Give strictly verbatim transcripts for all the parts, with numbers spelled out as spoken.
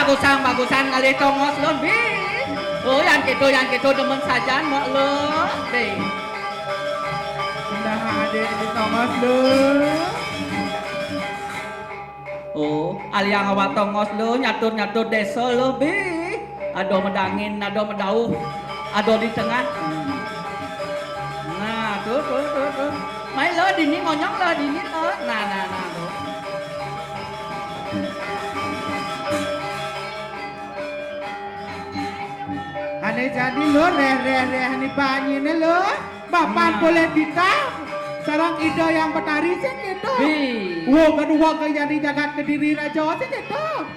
Bagusan, bagusan ngalih tongos lun, Bi. Oh, yan kéto, yan kéto demen sajan, Mbok, lun. Bi. Indah ade di tongos lun. Oh, aliang awak tongos lun, nyatur-nyatur désa lun, Bi. Ada madangin, ada madauh, ada di tengah. Nah, tuh, tuh, tuh, tuh. Mai lun, dini ngonyong lun, dini lun. Nah, nah, nah, tuh. Ané jadi lun, réh, réh, réh, ané banyiné lun. Bapan polih titah sareng Ida Hyang Betari sing kéto. Bi. Wo, gaduh waga jadi jagat Kediri Raja sing kéto.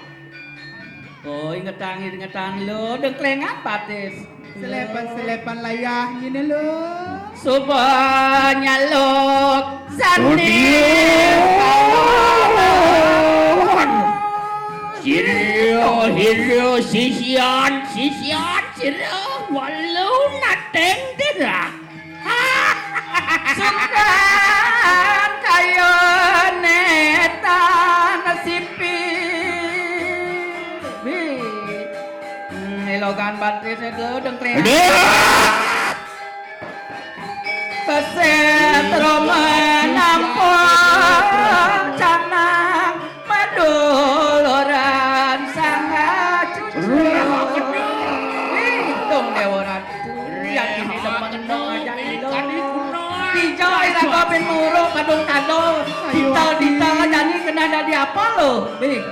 Oh, ingetang, ingetang lun, dengkléngan batis. Selepan-selepan layah nyén lun. Suba nyaluk sandi. Aduh. Sira, sira, sisian, sisian, sira, walu nateng dira. Sungkan kayun netan sipi. Wih. Hmm, élogan batis itu dengkling. Keset roman ampun canang. Maduluran sangga cucu. Wih, dong Déwa Ratu. Yan ini demen dong ajak ilo. Dijai raga bin muruk kadung kado. Dital-dital jani kena dadi apa lo? Wih.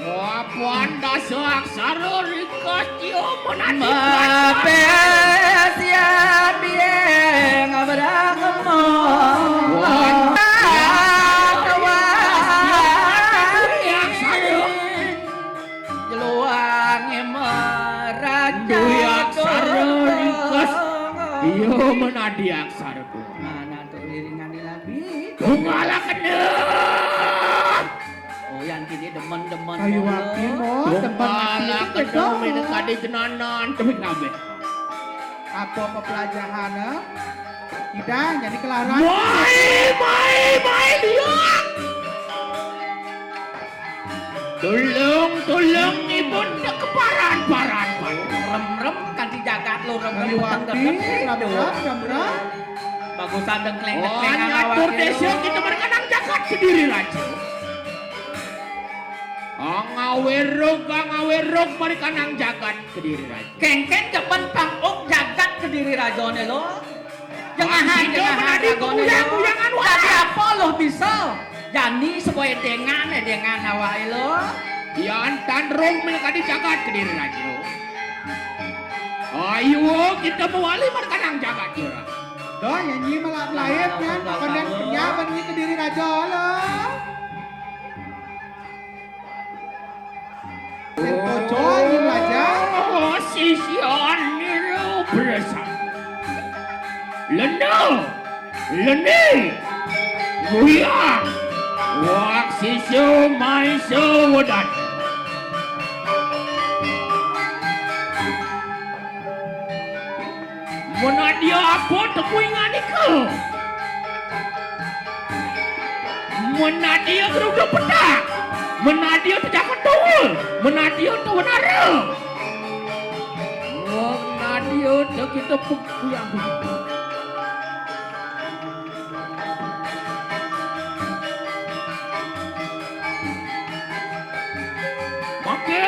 Mapan dasa aksara ringkas dia menanti. Mabes ya bieng abrahmo. Wah. Wah. Jeluang meraja. Duh, aksara ringkes. Iya, menadi aksara. Nah, nah, tuh iringan lagi. Bungalah kena. Oh, yan kini demen-demen. Kayu api, mo, demen api. Bungalah kena, mene kadi jenanan, demen kabeh. Apa pepelajahan, eh? Ida, jadi kelaran. Mai, mai, mai, liang. Tulung, tulung, ibun keparan, paran, paran. Rem-rem kanti jagat lo, rem-rem. Ayo, peteng api, dekat. Rem-rem, rem-rem. Bagusan dengkleng, oh, dengkleng, nyatur awak desa lo. Kita berkanang jagat Kediri Raja. Angawirug, angawirug, mari kanang jagat Kediri Raja. Kéngkén kepen panguk jagat Kediri Rajané lo. Jengahan, jengahan ragoné lo. Dadi apa lo bisa? Jani supaya dengan, dengan awak lo. Yan tan rung mila kadi jagat Kediri Raja. Ayo kita mawali markanang jagat, Jura. Doh, nyanyi malah lair kan, apa dan penyaban ini Kediri Raja lo. Sing kocol, Raja. Oh, sisian niru berasa. Lenda, lendi, guyang. Wak sisu mai sewedan. Menadia apa tekuingan ika? Menadia geruda petak. Menadia tejaket tuul. Menadia tuanara. Menadia tekita pekuyang. Makin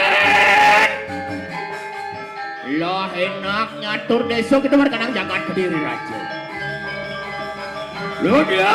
lah enak nyatur desa kita markanang jagat Kediri Raja. Ludia!